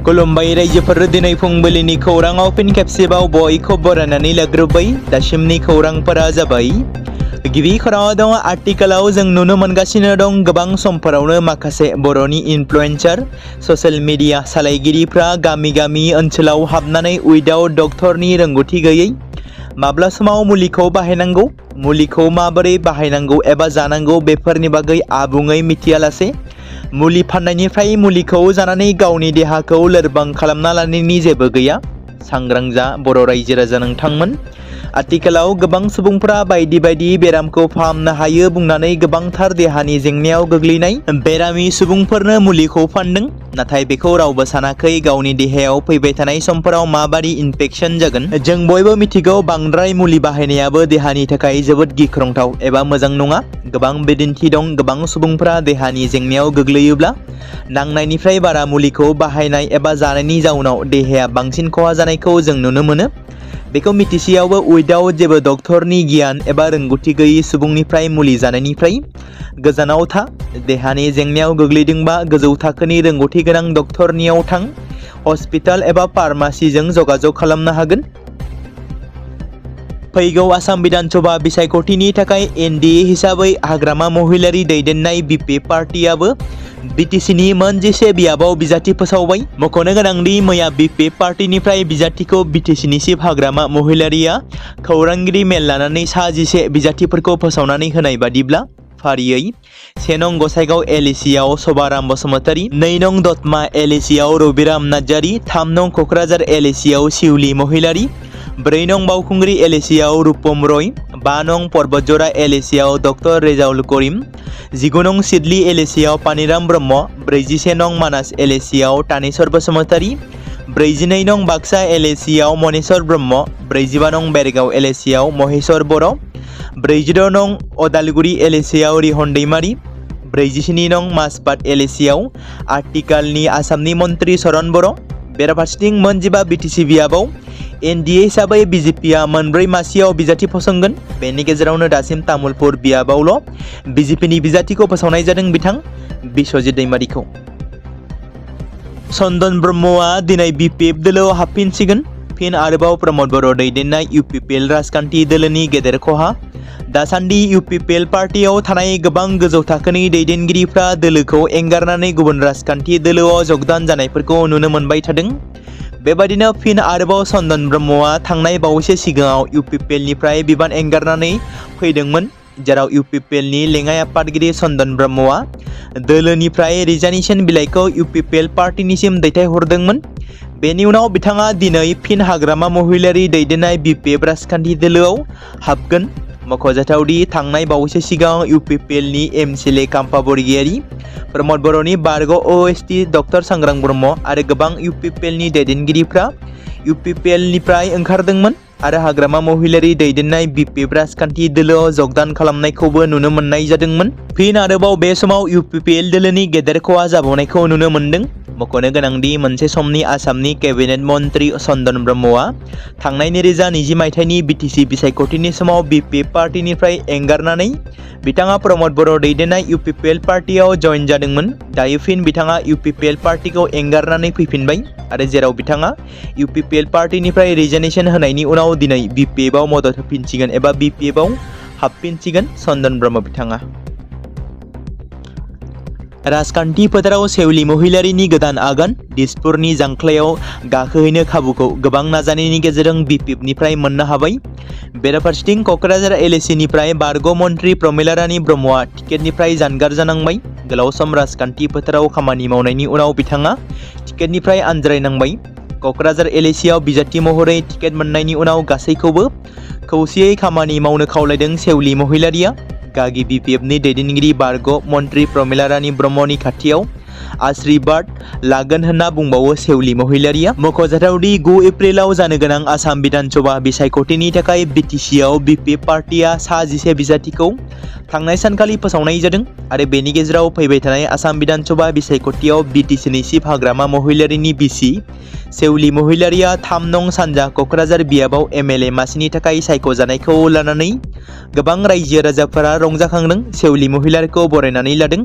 खुलुमबाय रायजोफोर दिनै फुंबिलिनि खौराङाव फिन खेबसेबाव बयखौ बरायनानै लाग्रोबाय। दासिमनि खौरांफोरा जाबाय। गिबि खौराङाव दं आथिखालाव जों नुनो मोनगासिनो दं गोबां समफोरावनो माखासे बर'नि इनफ्लुएन्सार ससियेल मिडिया सालायगिरिफ्रा गामि गामि ओनसोलाव हाबनानै उइदाउट डक्टरनि रोंगौथि गैयै माब्ला समाव मुलिखौ बाहायनांगौ, मुलिखौ माबोरै बाहायनांगौ एबा जानांगौ बेफोरनि बागै आबुङै मिथियालासे मुलि फाननायनिफ्राय मुलिखौ जानानै गावनि देहाखौ लोरबां खालामना लानायनि जेबो गैया। सांग्रां जा बर' रायजो राजा नोंथांमोन। आथिखालाव गोबां सुबुंफ्रा बायदि बायदि बेरामखौ फाहामनो हायो बुंनानै गोबांथार देहानि जेंनायाव गोग्लैनाय बेरामि सुबुंफोरनो मुलिखौ फानदों। नाथाय बेखौ रावबो सानाखै गावनि देहायाव फैबाय थानाय समफोराव माबादि इनफेक्शन जागोन। जों बयबो मिथिगौ बांद्राय मुलि बाहायनायाबो देहानि थाखाय जोबोद गिख्रंथाव एबा मोजां नङा। गोबां बिदिन्थि दं गोबां सुबुंफ्रा देहानि जेंनायाव गोग्लैयोब्ला नांनायनिफ्राय बारा मुलिखौ बाहायनाय एबा जानायनि जाउनाव देहाया बांसिन खहा जानायखौ जों नुनो मोनो। बेखौ मिथिसेयावबो उइदाउट जेबो डक्टरनि गियान एबा रोंगौथि गैयै सुबुंनिफ्राय मुलि जानायनिफ्राय गोजानाव था। देहानि जेंनायाव गोग्लैदोंबा गोजौ थाखोनि रोंगौथि गोनां डक्टरनियाव थां। हस्पिटाल एबा फार्मासिजों जगाजग खालामनो हागोन। फैगौ आसाम बिधानसभा बिसायख'थिनि थाखाय एनडिए हिसाबै हाग्रामा महिलारि दैदेननाय बिपि पार्टियाबो बिटिसिनि मोनजिसे बियाबाव बिजाथि फोसावबाय। मख'नो गोनांदि मैया बिपि पार्टिनिफ्राय बिजाथिखौ बिटिसिनिसिम हाग्रामा महिलारिया खौरांगिरि मेल लानानै सा-11 बिजाथिफोरखौ फोसावनानै होनाय बादिब्ला फारियै 1 नं गसाइगाव एलएसिआव सभाराम बसुमतारी, 2 नं दतमा एलएसिआव रबिराम नार्जारी, 3 नं क'क्राझार एलएसिआव शिउली महिलारी, 4 नं बावखुंग्रि एलएसिआव रुपम रय, 5 नं पर्बतजरा एलएसिआव डक्टर रेजाउल करिम, 19 नं सिडली एलएसिआव पानिराम ब्रह्म, 41 नं मानास एलएसिआव तानेश्वर बसुमतारी, 42 नं बाक्सा एलएसिआव मनेश्वर ब्रह्म, 45 नं बेरगाव एलएसिआव महेश्वर बर', 46 नं अदालगुरि एलएसिआव रिहन दैमारी, 47 नं मासबाद एलएसिआव आथिखालनि आसामनि मन्त्रि चरण बर'। बेराफारसेथिं मोनजिबा बिटिसि बियाबाव एनडिए हिसाबै बिजेपिआ मोनब्रै मासियाव बिजाथि फसंगोन। बेनि गेजेरावनो दासिम तामुलपुर बियाबावल' बिजेपिनि बिजाथिखौ फोसावनाय जादों बिथां बिश्वजित दैमारिखौ। चन्दन ब्रह्मआ दिनै बिपिएफ दोलोआव हाबफिनसिगोन। फिन आरोबाव प्रमद बर' दैदेननाय UPPL राजखान्थि दोलोनि गेदेर खहा। दासान्दि UPPL पार्टियाव थानाय गोबां गोजौ थाखोनि दैदेनगिरिफ्रा दोलोखौ एंगारनानै गुबुन राजखान्थि दोलोआव जगदान जानायफोरखौ नुनो मोनबाय थादों। बेबादिनो फिन आरोबाव चन्दन ब्रह्मआ थांनाय बावैसो सिगाङाव UPPL निफ्राय बिबान एंगारनानै फैदोंमोन, जेराव UPPL नि लेङाइ आफादगिरि चन्दन ब्रह्मआ दोलोनिफ्राय रिजाइनेशन बिलाइखौ UPPL पार्टिनिसिम दैथायहरदोंमोन। बेनि उनाव बिथाङा दिनै फिन हाग्रामा महिलारि दैदेननाय बिपिएफ राजखान्थि दोलोआव हाबगोन। मख'जाथावदि थांनाय बावैसो सिगाङाव UPPL नि एमसिएलए खाम्फा बरगयारी, प्रमद बर'नि बारग' OST डक्टर सांग्रां ब्रह्म आरो गोबां UPPL नि दैदेनगिरिफ्रा UPPL निफ्राय ओंखारदोंमोन आरो हाग्रामा महिलारि दैदेननाय बिपिएफ राजखान्थि दोलोआव जगदान खालामनायखौबो नुनो मोननाय जादोंमोन। फिन आरोबाव बे समाव UPPL दोलोनि गेदेर खहा जाबावनायखौ नुनो मोनदों। मख'नो गोनांदि मोनसे समनि आसामनि केबिनेट मन्त्रि चन्दन ब्रह्मआ थांनाय 2020 मायथाइनि बिटिसि बिसायख'थिनि समाव बिपिएफ पार्टिनिफ्राय एंगारनानै बिथाङा प्रमद बर' दैदेननाय UPPL पार्टियाव जइन जादोंमोन। दायो फिन बिथाङा UPPL पार्टिखौ एंगारनानै फैफिनबाय आरो जेराव बिथाङा UPPL पार्टिनिफ्राय रिजाइनेशन होनायनि उनाव दिनै बिपिएफआव मदद होफिनसिगोन एबा बिपिएफआव हाबफिनसिगोन चन्दन ब्रह्म बिथाङा। राजखान्थि फोथाराव शिउली महिलारिनि गोदान आगान। दिसपुरनि जांख्लायाव गाखोहैनो खाबुखौ गोबां नाजानायनि गेजेरजों बिपिएफनिफ्राय मोननो हाबाय। बेराफारसेथिं क'क्राझार एलएसिनिफ्राय बारग' मन्त्रि प्रमिला रानी ब्रह्मआ टिकेटनिफ्राय जानगार जानांबाय। गोलाव सम राजखान्थि फोथाराव खामानि मावनायनि उनाव बिथाङा टिकेटनिफ्राय आनज्रायनांबाय। क'क्राझार एलएसिआव बिजाथि महरै टिकेट मोननायनि उनाव गासैखौबो खौसेयै खामानि मावनो खावलायदों शिउली महिलारिया। गागि बिपिएफनि दैदेनगिरि बारग' मन्त्रि प्रमिला रानी ब्रह्मनि खाथियाव आशीर्बाद लागोन होनना बुंबावो शिउली महिलारिया। मख'जाथावदि 9 एप्रिलाव जानो गोनां आसाम बिधानसभा बिसायख'थिनि थाखाय बिटिसिआव बिपिएफ पार्टिया सा-11 बिजाथिखौ थांनाय सानखालि फोसावनाय जादों आरो बेनि गेजेराव फैबाय थानाय आसाम बिधानसभा बिसायख'थियाव बिटिसिनि चिफ हाग्रामा महिलारिनि बिसि शिउली महिलारिया 3 नं सानजा क'क्राझार बियाबाव एमएलए मासिनि थाखाय सायख'जानायखौ लानानै गोबां रायजो राजाफोरा रंजाखांदों, शिउली महिलारिखौ बरायनानै लादों।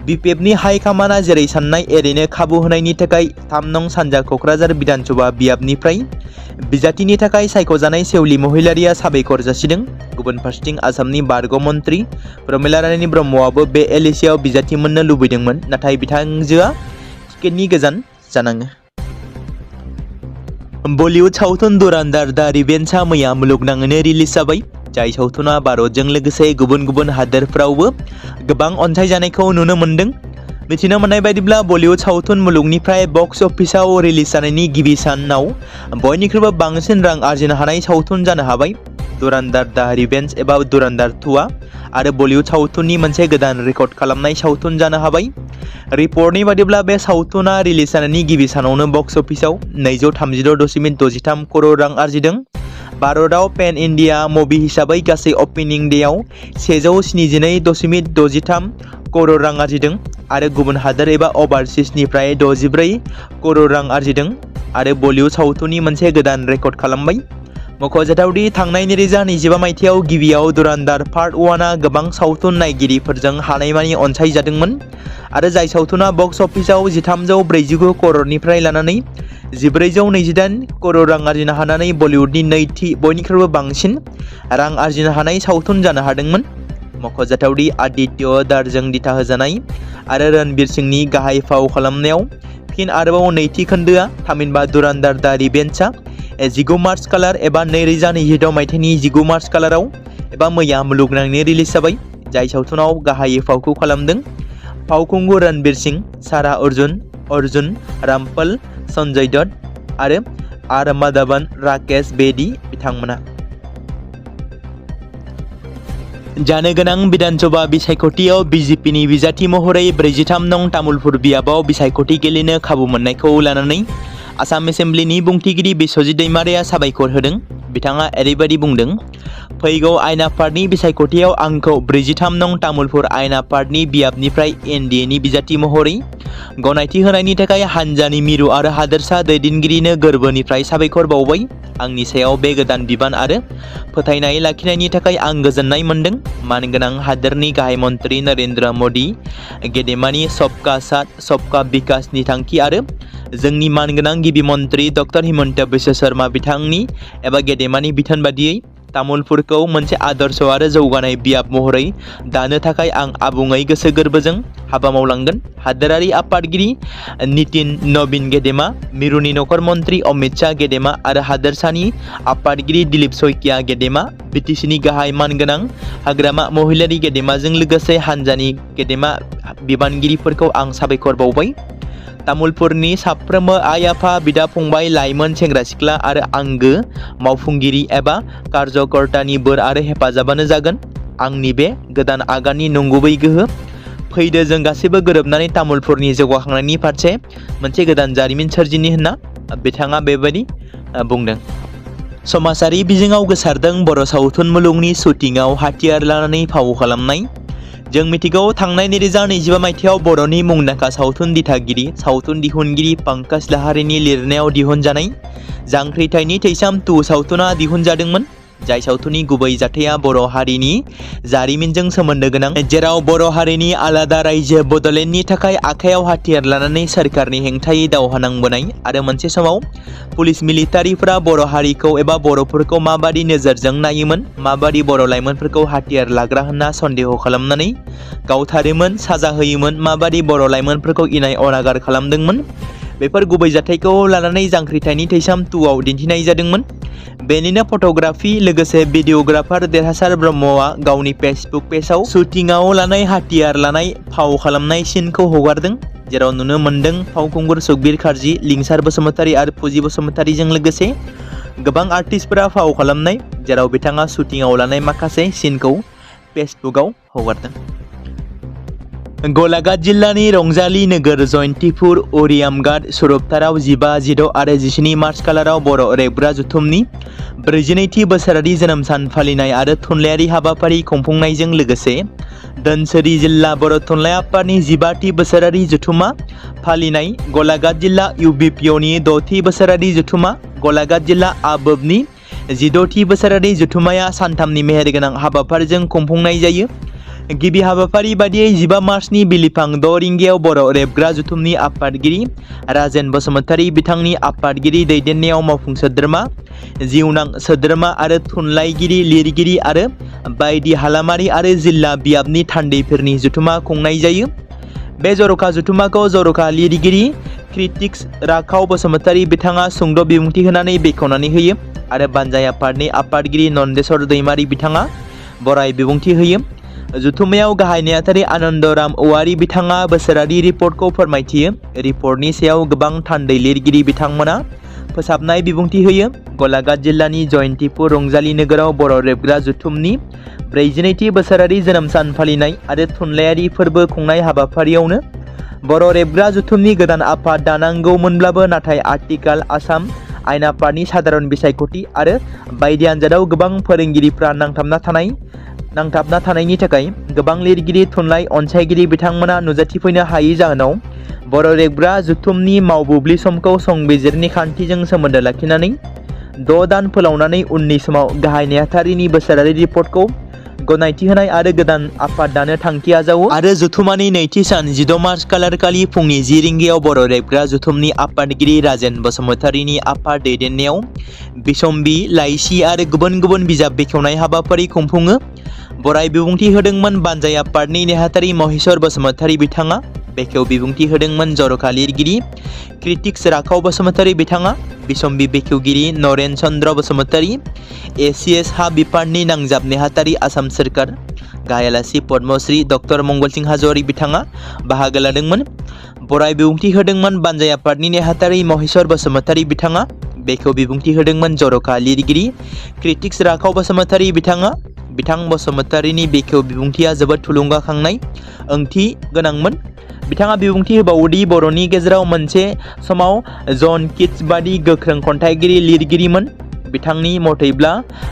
BPFनि हाइ कामाना जेरै साननाय एरैनो खाबु होनायनि थाखाय 3 नं सानजा क'क्राझार बिधानसभा बियाबनिफ्राय बिजाथिनि थाखाय सायख'जानाय सेवलि महिलारिया साबायखर जासिदों। गुबुन फारसेथिं आसामनि बारग' मन्त्रि प्रमिला रानी ब्रह्मआबो बे एलएसियाव बिजाथि मोननो लुबैदोंमोन, नाथाय बिथांजोआ टिकेटनि गोजान जानाङो। बलिउड सावथुन दुरंधर दा रिवेंजआ मैया मुलुगनाङैनो रिलिज जाबाय। जाय सावथुना भारतजों लोगोसे गुबुन गुबुन हादोरफ्रावबो गोबां अनसायजानायखौ नुनो मोनदों। मिथिनो मोननाय बायदिब्ला बलिउड सावथुन मुलुगनिफ्राय बक्स अफिसाव रिलिज जानायनि गिबि सानाव बयनिख्रुइबो बांसिन रां आरजिनो हानाय सावथुन जानो हाबाय। दुरंधर दा रिवेंज एबा दुरंधर 2 आरो बलिउड सावथुननि मोनसे गोदान रेकर्ड खालामनाय सावथुन जानो हाबाय। रिपर्टनि बायदिब्ला बे सावथुना रिलिज जानायनि गिबि सानावनो बक्स अफिसाव 236.63 करोड़ रां आरजिदों। भारतआव पेन इन्डिया मुभि हिसाबै गासै अपेनिं डेआव 172.63 करोड़ रां आरजिदों आरो गुबुन हादोर एबा अभारसिसनिफ्राय 64 करोड़ रां आरजिदों आरो बलिउड सावथुननि मोनसे गोदान रेकर्ड खालामबाय। मख'जाथावदि थांनाय 2025 मायथाइयाव गिबियाव दुरंधर पार्ट 1आ गोबां सावथुन नायगिरिफोरजों हानायमानि अनसायजादोंमोन आरो जाय सावथुना बक्स अफिसाव 1349 करोड़निफ्राय लानानै 1428 करोड़ रां आरजिनो हानानै बलिउडनि नैथि बयनिख्रुइबो बांसिन रां आरजिनो हानाय सावथुन जानो हादोंमोन। मख'जाथावदि आदित्य दारजों दिथा होजानाय आरो रणबीर सिंहनि गाहाय फाव खालामनायाव फिन आरोबाव नैथि खोन्दोआ थामहिनबा दुरंधर दा रिवेंजआ 19 मार्च खालार एबा 2026 मायथाइनि 19 मार्च खालाराव एबा मैया मुलुगनाङैनो रिलिज जाबाय। जाय सावथुनाव गाहाय फावखौ खालामदों फावखुंगुर रणबीर सिंह, सारा अर्जुन रामपाल, संजय दत्त आरो आर माधवन राकेश बेदी बिथांमोना। जानो गोनां बिधानसभा बिसायख'थियाव बिजेपिनि बिजाथि महरै 43 नं तामुलपुर बियाबाव बिसायख'थि गेलेनो खाबु मोननायखौ लानानै आसाम एसेम्ब्लिनि बुंथिगिरि बिस्वजित दैमारिया साबायखर होदों। बिथाङा ओरैबायदि बुंदों, फैगौ आयेन आफादनि बिसायख'थियाव आंखौ 43 नं तामुलपुर आयेन आफादनि बियाबनिफ्राय एनडिएनि बिजाथि महरै गनायथि होनायनि थाखाय हानजानि मिरु आरो हादोरसा दैदेनगिरिनो गोरबोनिफ्राय साबायखर बावबाय। आंनि सायाव बे गोदान बिबान आरो फोथायनाय लाखिनायनि थाखाय आं गोजोननाय मोनदों। मानगोनां हादोरनि गाहाय मन्त्रि नरेन्द्र मोदी गेदेमानि सबका साथ सबका बिकासनि थांखि आरो जोंनि मानगोनां गिबि मन्त्रि डक्टर हिमन्त बिश्व शर्मा बिथांनि एबा गेदेमानि बिथोन बादियै तामुलपुरखौ मोनसे आदर्श आरो जौगानाय बियाब महरै दानो थाखाय आं आबुङै गोसो गोरबोजों हाबा मावलांगोन। हादोरारि आफादगिरि नितिन नवीन गेदेमा, मिरुनि नखर मन्त्रि अमित शाह गेदेमा आरो हादोरसानि आफादगिरि दिलीप शइकिया गेदेमा, बिटिसिनि गाहाय मानगोनां हाग्रामा महिलारि गेदेमाजों लोगोसे हानजानि गेदेमा बिबानगिरिफोरखौ आं साबायखर बावबाय। तामुलपुरनि साफ्रोमबो आइ आफा, बिदा फंबाय, लाइमोन, सेंग्रा सिख्ला आरो आंगो मावफुंगिरि एबा कार्यकर्तानि बोर आरो हेफाजाबानो जागोन आंनि बे गोदान आगाननि नंगुबै गोहो। फैदो जों गासैबो गोरोबनानै तामुलपुरनि जौगाखांनायनि फारसे मोनसे गोदान जारिमिन सोरजिनि होनना बिथाङा बेबायदि बुंदों। समाजारि बिजोङाव गोसारदों बर' सावथुन मुलुगनि शुटिंआव हाथियार लानानै फाव खालामनाय। जों मिथिगौ थांनाय 2025 मायथाइयाव बर'नि मुंदांखा सावथुन दिथागिरि, सावथुन दिहुनगिरि पंकज लाहारीनि लिरनायाव दिहुनजानाय जांख्रिथायनि थैसाम 2 सावथुना दिहुनजादोंमोन। जाय सावथुननि गुबै जाथाया बर' हारिनि जारिमिनजों सोमोन्दो गोनां, जेराव बर' हारिनि आलादा रायजो बड'लेण्डनि थाखाय आखायाव हाथियार लानानै सोरखारनि हेंथायै दावहा नांबोनाय आरो मोनसे समाव पुलिस मिलिटारिफोरा बर' हारिखौ एबा बर'फोरखौ माबादि नोजोरजों नायोमोन, माबादि बर' लाइमोनफोरखौ हाथियार लाग्रा होनना सन्देह खालामनानै गावथारोमोन, साजा होयोमोन, माबादि बर' लाइमोनफोरखौ इनाय अनागार खालामदोंमोन, बेफोर गुबै जाथायखौ लानानै जांख्रिथायनि थैसाम 2आव दिन्थिनाय जादोंमोन। बेनिनो फट'ग्राफि लोगोसे भिडिअग्राफार देरहासार ब्रह्मआ गावनि फेसबुक पेजआव शुटिंआव लानाय हाथियार लानाय फाव खालामनाय सिनखौ हगारदों, जेराव नुनो मोन्दों फावखुंगुर सुकबिर कार्जि, लिंसार बसुमतारी आरो फुजि बसुमतारीजों लोगोसे गोबां आर्टिस्टफोरा फाव खालामनाय, जेराव बिथाङा शुटिंआव लानाय माखासे सिनखौ फेसबुकआव हगारदों। गलाघाट जिल्लानि रंजाली नोगोर जयन्तिपुर उरियामघाट सुरबथाराव 15, 16 आरो 17 मार्च खालाराव बर' रेबग्रा जुथुमनि 42थि बोसोरारि जोनोम सान फालिनाय आरो थुनलाइयारि हाबाफारि खुंफुंनायजों लोगोसे धोनसिरी जिल्ला बर' थुनलाइ आफादनि 15थि बोसोरारि जथुमा फालिनाय, गलाघाट जिल्ला UPPLनि 6थि बोसोरारि जथुमा, गलाघाट जिल्ला ABOBनि 16थि बोसोरारि जथुमाया सानथामनि मेहेरगोनां हाबाफारिजों खुंफुंनाय जायो। गिबि हाबाफारि बादियै 15 मार्चनि बिलिफां 6 रिंगायाव बर' रेबग्रा जुथुमनि आफादगिरि राजेन बसुमतारी बिथांनि आफादगिरि दैदेननायाव मावफुं सोद्रोमा जिउनां सोद्रोमा आरो थुनलाइगिरि लिरगिरि आरो बायदि हालामारि आरो जिल्ला बियाबनि थान्दैफोरनि जुथुमा खुंनाय जायो। बे जर'खा जुथुमाखौ जर'खा लिरगिरि क्रिटिक्स राखाव बसुमतारी बिथाङा सुंद' बिबुंथि होनानै बेखेवनानै होयो आरो बानजाय आफादनि आफादगिरि नन्देस्वर दैमारि बिथाङा बराय बिबुंथि होयो। जुथुमायाव गाहाय नेहाथारि आनन्दराम औवारी बिथाङा बोसोरारि रिपर्टखौ फोरमायथियो। रिपर्टनि सायाव गोबां थान्दै लिरगिरि बिथांमोना फोसाबनाय बिबुंथि होयो। गलाघाट जिल्लानि जयन्तीपुर रंजाली नोगोराव बर' रेबग्रा जुथुमनि 42थि बोसोरारि जोनोम सान फालिनाय आरो थुनलाइयारि फोरबो खुंनाय हाबाफारियावनो बर' रेबग्रा जुथुमनि गोदान आफाद दानांगौमोनब्लाबो नाथाय आथिखाल आसाम आयेन आफादनि साधारन बिसायख'थि आरो बायदि आनजादाव गोबां फोरोंगिरिफ्रा नांथाबना थानायनि थाखाय गोबां लिरगिरि थुनलाइ अनसायगिरि बिथांमोना नुजाथिफैनो हायै जाहोनाव बर' रेबग्रा जुथुमनि मावबुब्लि समखौ संबिजिरनि खान्थिजों सोमोन्दो लाखिनानै 6 दान फोलावनानै उननि समाव गाहाय नेहाथारिनि बोसोरारि रिपर्टखौ गनायथि होनाय आरो गोदान आफाद दानो थांखि आजावो आरो जुथुमानि नैथि सान 16 मार्च खालारखालि फुंनि 10 रिंगायाव बर' रेबग्रा जुथुमनि आफादगिरि राजेन बसुमतारीनि आफाद दैदेननायाव बिसम्बि लाइसि आरो गुबुन गुबुन बिजाब बेखेवनाय हाबाफारि खुंफुङो। बराय बिबुंथि होदोंमोन बानजाय आफादनि नेहाथारि महेश्वर बसुमतारी बिथाङा। बेखेव बिबुंथि होदोंमोन जर'खा लिरगिरि क्रिटिक्स राखाव बसुमतारी बिथाङा। बिसम्बि बेखेवगिरि नरेन चन्द्र बसुमतारी। एसिएस हा बिफाननि नांजाब नेहाथारि आसाम सोरखार गाहाय आलासि पद्मश्री डक्टर मंगलसिं हाज'वारी बिथाङा बाहागो लादोंमोन। बराय बिबुंथि होदोंमोन बानजाय आफादनि नेहाथारि महेश्वर बसुमतारी बिथाङा। बेखेव बिबुंथि होदोंमोन जर'खा लिरगिरि क्रिटिक्स राखाव बसुमतारी बिथाङा। बिथां बसुमतारीनि बेखेव बिबुंथिया जोबोद थुलुंगाखांनाय ओंथि गोनांमोन। बिथाङा बिबुंथि होबावोदि बर'नि गेजेराव मोनसे समाव जन किट्स बादि गोख्रों खन्थाइगिरि लिरगिरिमोन। बिथांनि मथैब्ला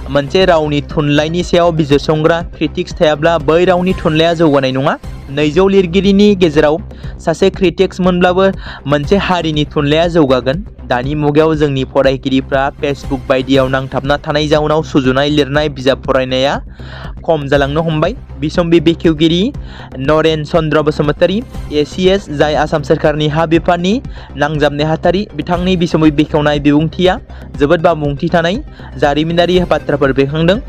मोनसे रावनि थुनलाइनि सायाव बिजिरसंग्रा क्रिटिक्स थायाब्ला बै रावनि थुनलाइया जौगानाय नङा। 200 लिरगिरिनि गेजेराव सासे क्रिटिक्स मोनब्लाबो मोनसे हारिनि थुनलाइया जौगागोन। दानि मुगायाव जोंनि फरायगिरिफ्रा फेसबुक बायदियाव नांथाबना थानाय जाउनाव सुजुनाय लिरनाय बिजाब फरायनाया खम जालांनो हमबाय। बिसम्बि बेखेवगिरि नरेन चन्द्र बसुमतारी। एसिएस जाय आसाम सोरखारनि हा बिफाननि नांजाब नेहाथारि बिथांनि बिसम्बि बेखेवनाय बिबुंथिया जोबोद बाबुंथि थानाय जारिमिनारि बाथ्राफोर बेरखांदों।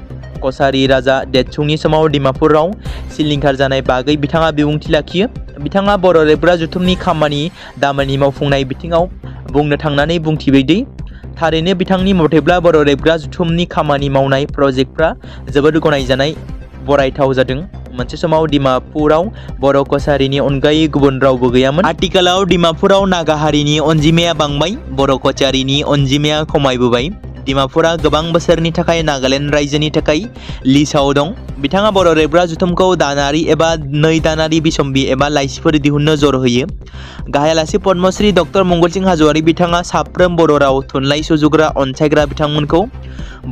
कसारी राजा देदसुंनि समाव डिमापुराव सिलिंखार जानाय बागै बिथाङा बिबुंथि लाखियो। बिथाङा बर' रेबग्रा जुथुमनि खामानि दामानि मावफुंनाय बिथिङाव बुंनो थांनानै बुंथिबायदि थारैनो बिथांनि मथेब्ला बर' रेबग्रा जुथुमनि खामानि मावनाय प्रजेक्टफ्रा जोबोद गनायजानाय बरायथाव जादों। मोनसे समाव डिमापुराव बर' कसारीनि अनगायै गुबुन रावबो गैयामोन। आथिखालाव डिमापुराव नागा हारिनि अनजिमाया बांबाय, बर' कचारीनि अनजिमाया खमायबोबाय। डिमापुरा गोबां बोसोरनि थाखाय नागालेण्ड रायजोनि थाखाय लिस्टआव दं। बिथाङा बर' रेबग्रा जुथुमखौ दानारि एबा 2 दानारि बिसम्बि एबा लाइसिफोर दिहुननो जर होयो। गाहाय आलासि पद्मश्री डक्टर मंगलसिं हाज'वारी बिथाङा साफ्रोम बर' राव थुनलाइ सुजुग्रा अनसायग्रा बिथांमोनखौ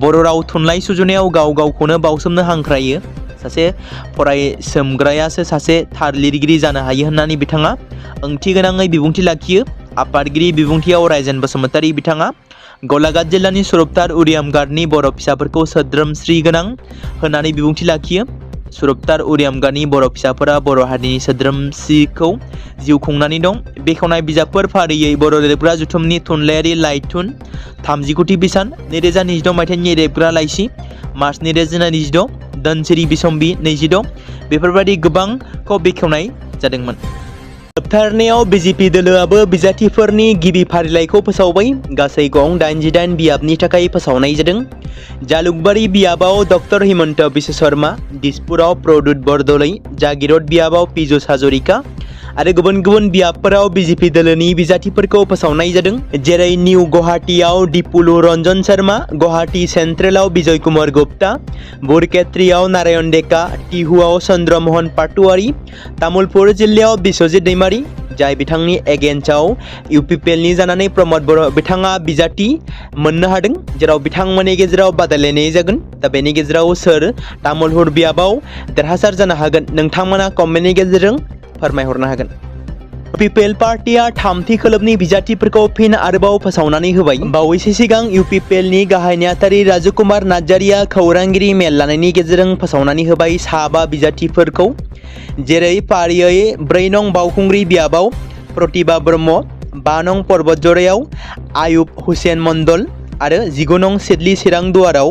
बर' राव थुनलाइ सुजुनायाव गाव गावखौनो बावसोमनो हांख्रायो। सासे फरायसोमग्रायासो सासे थार लिरगिरि जानो हायो होननानै बिथाङा ओंथि गोनाङै बिबुंथि लाखियो। आफादगिरि बिबुंथियाव राजेन बसुमतारी बिथाङा गलाघाट जिल्लानि सुरबतार उरियाम गार्डनि बर' फिसाफोरखौ सोद्रोमस्रि गोनां होननानै बिबुंथि लाखियो। सुरबतार उरियाम गार्डनि बर' फिसाफोरा बर' हारिनि सोद्रोमसिखौ जिउ खुंनानै दं। बेखेवनाय बिजाबफोर फारियै बर' रेबग्रा जुथुमनि थुनलाइयारि लाइथुन 30 बिसान 2026 मायथाइनि रेबग्रा लाइसि मार्च 2026 धोनसिरि बिसम्बि 26 बेफोरबायदि गोबांखौ बेखेवनाय जादोंमोन। जोबथारनायाव बिजेपि दोलोआबो बिजाथिफोरनि गिबि फारिलाइखौ फोसावबाय। गासै गं 88 बियाबनि थाखाय फोसावनाय जादों। जालुकबारी बियाबाव डक्टर हिमन्त बिश्व शर्मा, दिसपुराव प्रदुत बरदलै, जागिरद बियाबाव पीयूष हाजरिका आरो गुबुन गुबुन बियाबफोराव बिजेपि दोलोनि बिजाथिफोरखौ फोसावनाय जादों। जेरै निउ गुवाहाटीआव दिपुलु रन्जन शर्मा, गुवाहाटी सेन्ट्रेलाव बिजय कुमार गुप्ता, बुरखेत्रीआव नारायण डेका, टिहुआव चन्द्रमोहन पाटवारी, तामुलपुर जिल्लायाव बिश्वजित दैमारी जाय बिथांनि एगेन्स्टआव UPPL जानानै प्रमद बर' बिथाङा बिजाथि मोननो हादों, जेराव बिथांमोननि गेजेराव बादायलायनाय जागोन। दा बेनि गेजेराव सोर तामुलपुर बियाबाव देरहासार जानो हागोन नोंथांमोना कमेन्टनि गेजेरजों फोरमायहरनो हागोन। UPPL पार्टिया थामथि खोलोबनि बिजाथिफोरखौ फिन आरोबाव फोसावनानै होबाय। बावैसो सिगां UPPL नि गाहाय नेहाथारि राजकुमार नार्जारिया खौरांगिरि मेल लानायनि गेजेरजों फोसावनानै होबाय 5 बिजाथिफोरखौ, जेरै फारियै 4 नं बावखुंग्रि बियाबाव प्रतिभा ब्रह्म, 5 नं पर्बतजरायाव आयुब हुसेन मण्डल आरो 19 नं सिडली चिरां दुवाराव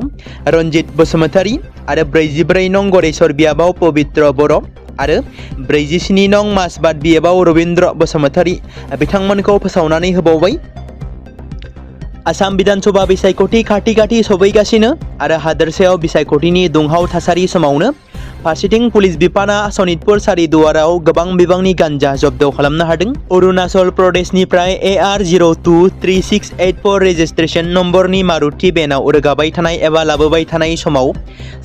रन्जित बसुमतारी आरो 44 नं गरेश्वर बियाबाव पबित्र बर' आरो 47 नं मासबाद बियाबाव रवीन्द्र बसुमतारी बिथांमोनखौ फोसावनानै होबावबाय। आसाम विधानसभा बिसायख'थि खाथि सफैगासिनो आरो हादोरसायाव बिसायख'थिनि दुंहाव थासारि समावनो फारसेथिं पुलिस बिफाना सनितपुर सारिदुवाराव गोबां बिबांनि गांजा जब्द खालामनो हादों। अरुणाचल प्रदेशनिफ्राय AR023684 रेजिस्ट्रेशन नम्बरनि मारुति बेनाव रोगाबाय थानाय एबा लाबोबाय थानाय समाव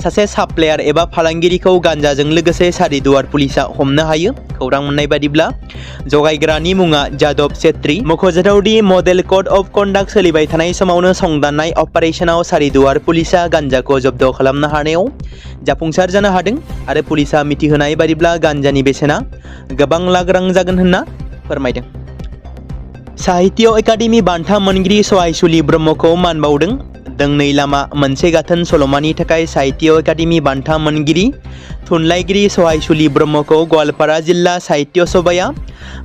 सासे साप्लायार एबा फालांगिरिखौ गांजाजों लोगोसे सारिदुवार पुलिसा हमनो हायो। खौरां मोननाय बादिब्ला जगायग्रानि मुङा जादब छेत्री। मख'जाथावदि मडेल कड अफ कन्डाक्ट सोलिबाय थानाय समावनो संदाननाय अपारेशनाव सारिदुवार पुलिसा गांजाखौ जब्द खालामनो हानायाव जाफुंसार जानो हादों आरो पुलिसा मिथिहोनाय बादिब्ला गांजानि बेसेना गोबां लाख रां जागोन होनना फोरमायदों। साहित्य एकाडेमि बान्था मोनगिरि सहायसुलि ब्रह्मखौ मान बावदों। दोंनै लामा मोनसे गाथोन सल'मानि थाखाय साहित्य एकाडेमि बान्था मोनगिरि थुनलाइगिरि सहायसुलि ब्रह्मखौ गवालपारा जिल्ला साहित्य सभाया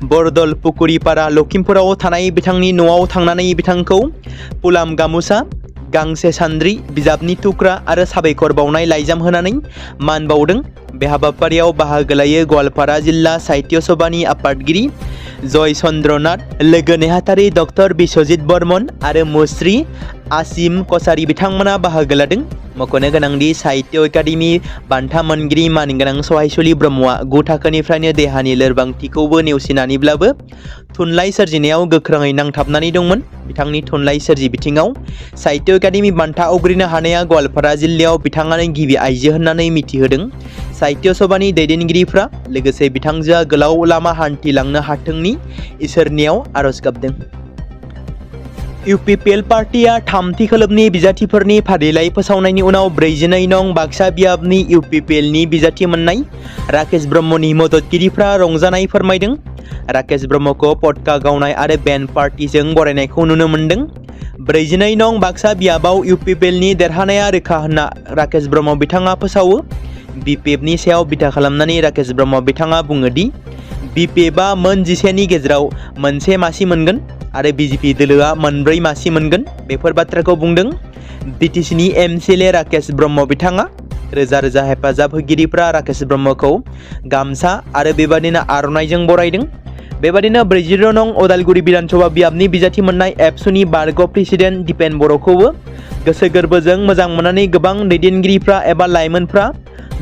बरदल पुकुरिपारा लखिमपुराव थानाय बिथांनि न'आव थांनानै बिथांखौ पुलाम गामुसा, गांसे सान्द्रि, बिजाबनि थुख्रा आरो साबायखर बावनाय लाइजाम होनानै मान बावदों। बे हाबाफारियाव बाहागो लायो गवालपारा जिल्ला साहित्य सभानि आफादगिरि जय चन्द्रनाथ, लोगो नेहाथारि डक्टर बिश्वजित बर्मन आरो मुस्रि आसिम कसारी बिथांमोना बाहागो लादों। मख'नो गोनांदि साहित्य एकाडेमि बान्था मोनगिरि मानगोनां सहायसुलि ब्रह्मआ 9 थाखोनिफ्रायनो देहानि लोरबांथिखौबो नेवसिनानैब्लाबो थुनलाइ सोरजिनायाव गोख्रोङै नांथाबनानै दंमोन। बिथांनि थुनलाइ सोरजि बिथिङाव साहित्य एकाडेमि बान्था आवग्रिनो हानाया गवालपारा जिल्लायाव बिथाङानो गिबि आइजो होननानै मिथिहोदों साहित्य सभानि दैदेनगिरिफ्रा। लोगोसे बिथांजोआ गोलाव लामा हान्थिलांनो हाथोंनि इसोरनियाव आरज गाबदों। UPPL पार्टिया थामथि खोलोबनि बिजाथिफोरनि फारिलाइ फोसावनायनि उनाव 42 नं बाक्सा बियाबनि UPPL नि बिजाथि मोननाय राकेश ब्रह्मनि मददगिरिफ्रा रंजानाय फोरमायदों। राकेश ब्रह्मखौ पटका गावनाय आरो बेन्ड पार्टिजों बरायनायखौ नुनो मोन्दों। 42 नं बाक्सा बियाबाव UPPL नि देरहानाया रोखा होनना राकेश ब्रह्म बिथाङा फोसावो। BPF नि सायाव बिथा खालामनानै राकेश ब्रह्म बिथाङा बुङो दि BPF आ मोन 11 नि गेजेराव मोनसे मासि मोनगोन आरो BJP दोलोआ मोनब्रै मासि मोनगोन। बेफोर बाथ्राखौ बुंदों BTC नि MCLA राकेश ब्रह्म बिथाङा। रोजा रोजा हेफाजाब होगिरिफ्रा राकेश ब्रह्मखौ गामसा आरो बेबादिनो आर'नाइजों बरायदों। बेबादिनो 42 नं उदालगुरि विधानसभा बियाबनि बिजाथि मोननाय एबसुनि बारग' प्रेसिडेन्ट दिपेन बर'खौबो गोसो गोरबोजों मोजां मोननानै गोबां दैदेनगिरिफ्रा एबा लाइमोनफ्रा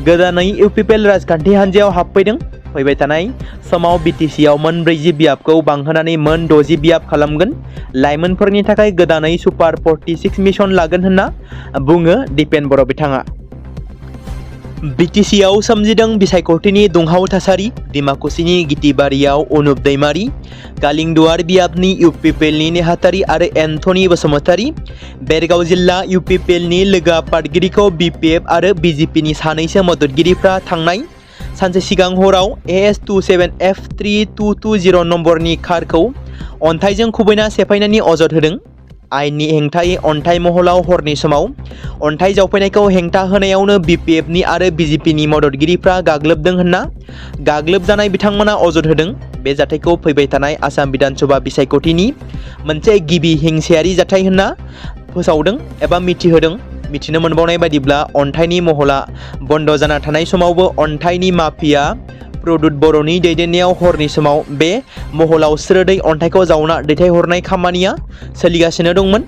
गोदानै UPPL राजखान्थि हान्जायाव हाबफैदों। फैबाय थानाय समाव BTC आव मोन 40 बियाबखौ बांहोनानै मोन 60 बियाब खालामगोन। लाइमोनफोरनि थाखाय गोदानै सुपार 46 मिशन लागोन होनना बुङो दिपेन बर' बिथाङा। BTC आव सोमजिदों बिसायख'थिनि दुंहाव थासारि। डिमाकुसिनि गितिबारियाव अनुप दैमारि, कालिंदुवार बियाबनि UPPL नि नेहाथारि आरो एन्थनी बसुमतारी, बेरगाव जिल्ला UPPL नि लोगो आफादगिरिखौ BPF आरो BJP नि सानैसो मददगिरिफ्रा थांनाय सानसे सिगां हराव AS27F3220 नम्बरनि कारखौ अन्थाइजों खुबैना सेफायनायनि अजद होदों। आयेननि हेंथायै अन्थाइ महलाव हरनि समाव अन्थाइ जावफैनायखौ हेंथा होनायावनो BPF नि आरो BJP नि मददगिरिफ्रा गाग्लोबदों होनना गाग्लोबजानाय बिथांमोना अजद होदों। बे जाथायखौ फैबाय थानाय आसाम विधानसभा बिसायख'थिनि मोनसे गिबि हिंसायारि जाथाय होनना फोसावदों एबा मिथिहोदों। मिथिनो मोनबावनाय बायदिब्ला अन्थाइनि महला बन्द जाना थानाय समावबो अन्थाइनि माफिया प्रदुत बर'नि दैदेननायाव हरनि समाव बे महलाव स्रोदै अन्थाइखौ जावना दैथायहरनाय खामानिया सोलिगासिनो दंमोन।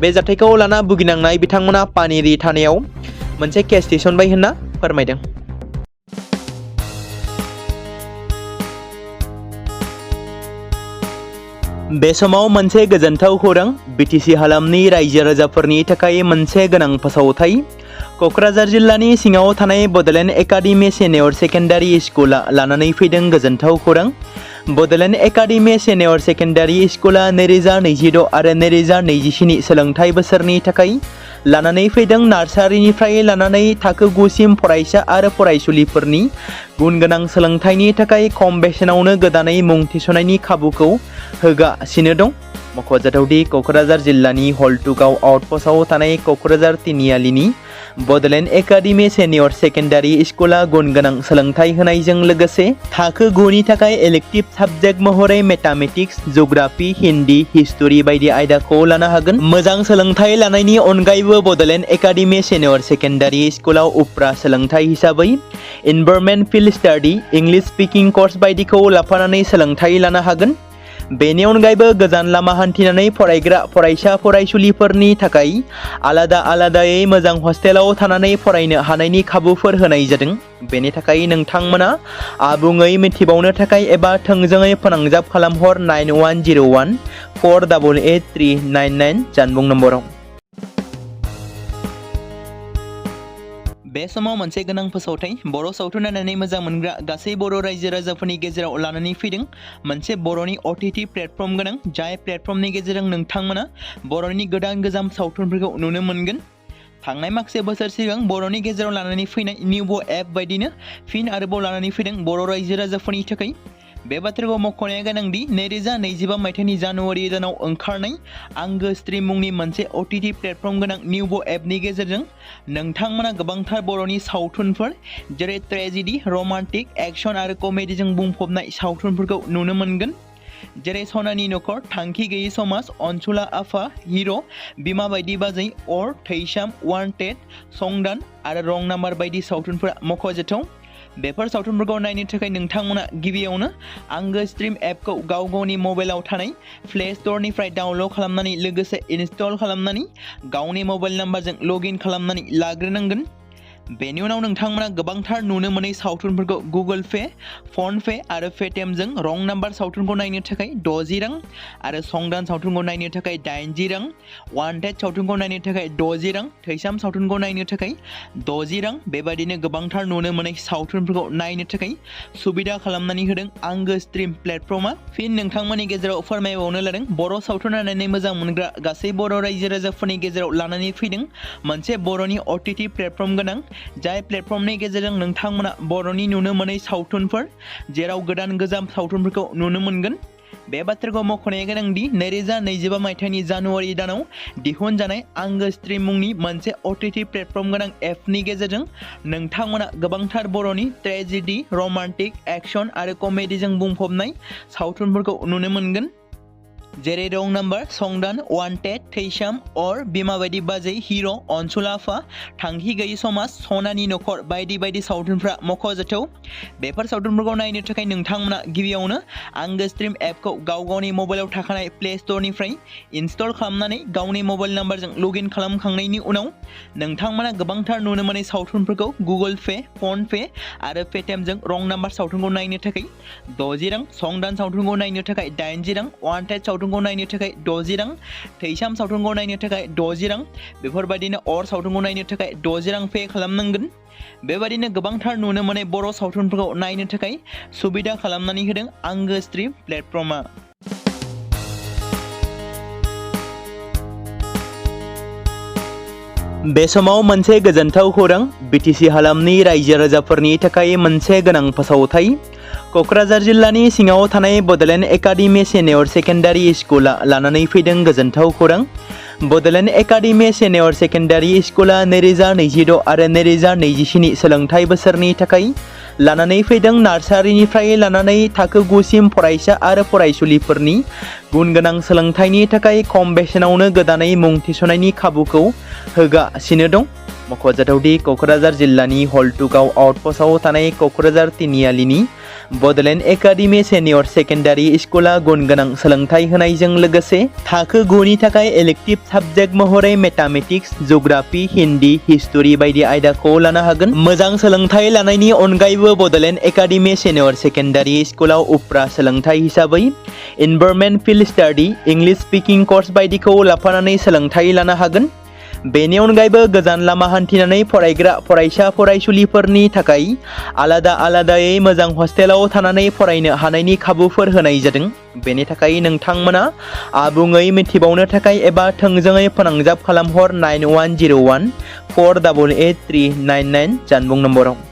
बे जाथायखौ लाना भुगिनांनाय बिथांमोना पानेरि थानायाव मोनसे केस थिसनबाय होनना फोरमायदों। बे समाव मोनसे गोजोनथाव खौरां। BTC हालामनि रायजो राजाफोरनि थाखाय मोनसे गोनां फोसावथाय। क'क्राझार जिल्लानि सिङाव थानाय बड'लेण्ड एकाडेमि सिनियर सेकेन्डारि स्कुला लानानै फैदों गोजोनथाव खौरां। बड'लेण्ड एकाडेमि सिनियर सेकेन्डारि स्कुला 2026 आरो 2027 सोलोंथाइ बोसोरनि थाखाय लानानै फैदों। नार्सारिनिफ्राय लानानै थाखो 9 सिम फरायसा आरो फरायसुलिफोरनि गुन गोनां सोलोंथाइनि थाखाय खम बेसेनावनो गोदानै मुं थिसननायनि खाबुखौ होगासिनो दं। मख'जाथावदि क'क्राझार जिल्लानि हल्टुगाव आउटपस्टआव थानाय क'क्राझार तिनिआलिनि बड'लेण्ड एकाडेमि सिनियर सेकेन्डारि स्कुला गुन गोनां सोलोंथाइ होनायजों लोगोसे थाखो 9 नि थाखाय इलेक्टिभ साबजेक्ट महरै मेथामेटिक्स, जिअ'ग्राफि, हिन्दी, हिस्टरि बायदि आयदाखौ लानो हागोन। मोजां सोलोंथाइ लानायनि अनगायैबो बड'लेण्ड एकाडेमि सिनियर सेकेन्डारि स्कुलाव उफ्रा सोलोंथाइ हिसाबै environment field study, English speaking course बायदिखौ लाफानानै सोलोंथाइ लानो हागोन। बेनि अनगायैबो गोजान लामा हान्थिनानै फरायग्रा फरायसा फरायसुलिफोरनि थाखाय आलादायै मोजां हस्टेलाव थानानै फरायनो हानायनि खाबुफोर होनाय जादों। बेनि थाखाय नोंथांमोना आबुङै मिथिबावनो थाखाय एबा थोंजोङै फोनांजाब खालामहर 9101 488 399 जानबुं नम्बराव। बे समाव मोनसे गोनां फोसावथाय बर' सावथुन नायनानै मोजां मोनग्रा गासै बर' रायजो राजाफोरनि गेजेराव लानानै फैदों मोनसे बर'नि OTT प्लेटफर्म गोनां, जाय प्लेटफर्मनि गेजेरजों नोंथांमोना बर'नि गोदान गोजाम सावथुनफोरखौ नुनो मोनगोन। थांनाय माखासे बोसोर सिगां बर'नि गेजेराव लानानै फैनाय निउबो एप बायदिनो फिन आरोबाव लानानै फैदों बर' रायजो राजाफोरनि थाखाय। बे बाथ्राखौ मख'नाया गोनांदि 2025 मायथाइनि जानुवारि दानाव ओंखारनाय आंगो स्ट्रिम मुंनि मोनसे OTT प्लेटफर्म गोनां निउबो एपनि गेजेरजों नोंथांमोना गोबांथार बर'नि सावथुनफोर जेरै ट्रेजेडि, रमान्टिक, एक्शन आरो कमेडिजों बुंफबनाय सावथुनफोरखौ नुनो मोनगोन। जेरै सनानि नखर, थांखि गैयै समाज, अनसुला आफा, हिर', बिमा बायदि बाजै, अर, थैसाम, वान्टेड, संदान आरो रं नाम्बार बायदि सावथुनफोरा मख'जाथाव। बेफोर सावथुनफोरखौ नायनो थाखाय नोंथांमोना गिबियावनो आंगो स्ट्रिम एपखौ गाव गावनि मबाइलाव थानाय प्ले स्ट'रनिफ्राय डाउनल'ड खालामनानै लोगोसे इनस्टल खालामनानै गावनि मबाइल नाम्बारजों लगइन खालामनानै लाग्रोनांगोन। बेनि उनाव नोंथांमोना गोबांथार नुनो मोनै सावथुनफोरखौ गुगोल पे, फन पे आरो पेटिएमजों रं नाम्बार सावथुनखौ नायनो थाखाय 60 रां आरो संदान सावथुनखौ नायनो थाखाय 80 रां, वान्टेड सावथुनखौ नायनो थाखाय 60 रां, थैसाम सावथुनखौ नायनो थाखाय 60 रां बेबायदिनो गोबांथार नुनो मोनै सावथुनफोरखौ नायनो थाखाय सुबिदा खालामनानै होदों आंगो स्ट्रिम प्लेटफर्मा। फिन नोंथांमोननि गेजेराव फोरमायबावनो लादों बर' सावथुन नायनानै मोजां मोनग्रा गासै बर' रायजो राजाफोरनि गेजेराव लानानै फैदों मोनसे बर'नि OTT प्लेटफर्म गोनां, जाय प्लेटफर्मनि गेजेरजों नोंथांमोना बर'नि नुनो मोनै सावथुनफोर जेराव गोदान गोजाम सावथुनफोरखौ नुनो मोनगोन। बे बाथ्राखौ मख'नाया गोनांदि 2025 मायथाइनि जानुवारि दानाव दिहुनजानाय आंगो स्ट्रिम मुंनि मोनसे OTT प्लेटफर्म गोनां एपनि गेजेरजों नोंथांमोना गोबांथार बर'नि ट्रेजेडि, रमान्टिक, एक्शन आरो कमेडिजों बुंफबनाय सावथुनफोरखौ नुनो मोनगोन। जेरै रं नाम्बार, संदान, वान्टेड, थैसाम, अर, बिमा बायदि बाजै, हिर', अनसुला आफा, थांखि गैयै समाज, सनानि नखर बायदि बायदि सावथुनफ्रा मख'जाथाव। बेफोर सावथुनफोरखौ नायनो थाखाय नोंथांमोना गिबियावनो आंगो स्ट्रिम एपखौ गाव गावनि मबाइलाव थाखानाय प्ले स्ट'रनिफ्राय इनस्टल खालामनानै गावनि मबाइल नाम्बारजों लगइन खालामखांनायनि उनाव नोंथांमोना गोबांथार नुनो मोनै सावथुनफोरखौ गुगोल पे, फन पे आरो पेटिएमजों रं नाम्बार सावथुनखौ नायनो थाखाय 60 रां, संदान सावथुनखौ नायनो थाखाय 80 रां, वान्टेड सावथुनखौ नायनो थाखाय 60 रां, थैसाम सावथुनखौ नायनो थाखाय 60 रां बेफोरबायदिनो अर सावथुनखौ नायनो थाखाय 60 रां पे खालामनांगोन। बेबायदिनो गोबांथार नुनो मोनै बर' सावथुनफोरखौ नायनो थाखाय सुबिदा खालामनानै होदों आंगो स्ट्रिम प्लेटफर्मा। बे समाव मोनसे गोजोनथाव खौरां BTC हालामनि रायजो राजाफोरनि थाखाय मोनसे गोनां फोसावथाय। क'क्राझार जिल्लानि सिङाव थानाय बड'लेण्ड एकाडेमि सिनियर सेकेन्डारि स्कुला लानानै फैदों गोजोनथाव खौरां। बड'लेण्ड एकाडेमि सिनियर सेकेन्डारि स्कुला 2026 आरो 2027 सोलोंथाइ बोसोरनि थाखाय लानानै फैदों नार्सारिनिफ्राय लानानै थाखो 9 सिम फरायसा आरो फरायसुलिफोरनि गुन गोनां सोलोंथाइनि थाखाय खम बेसेनावनो गोदानै मुं थिसननायनि खाबुखौ होगासिनो दं। मख'जाथावदि क'क्राझार जिल्लानि हल्टुगाव आउटपस्टआव थानाय क'क्राझार तिनिआलिनि बड'लेण्ड एकाडेमि सिनियर सेकेन्डारि स्कुला गुन गोनां सोलोंथाइ होनायजों लोगोसे थाखो 9 नि थाखाय इलेक्टिभ साबजेक्ट महरै मेथामेटिक्स, जिअ'ग्राफि, हिन्दी, हिस्टरि बायदि आयदाखौ लानो हागोन। मोजां सोलोंथाइ लानायनि अनगायैबो बड'लेण्ड एकाडेमि सिनियर सेकेन्डारि स्कुलाव उफ्रा सोलोंथाइ हिसाबै environment field study, English speaking course बायदिखौ लाफानानै सोलोंथाइ लानो हागोन। बेनि अनगायैबो गोजान लामा हान्थिनानै फरायग्रा फरायसा फरायसुलिफोरनि थाखाय आलादा आलादायै मोजां हस्टेलाव थानानै फरायनो हानायनि खाबुफोर होनाय जादों। बेनि थाखाय नोंथांमोना आबुङै मिथिबावनो थाखाय एबा थोंजोङै फोनांजाब खालामहर 9101 488 399 जानबुं नम्बराव।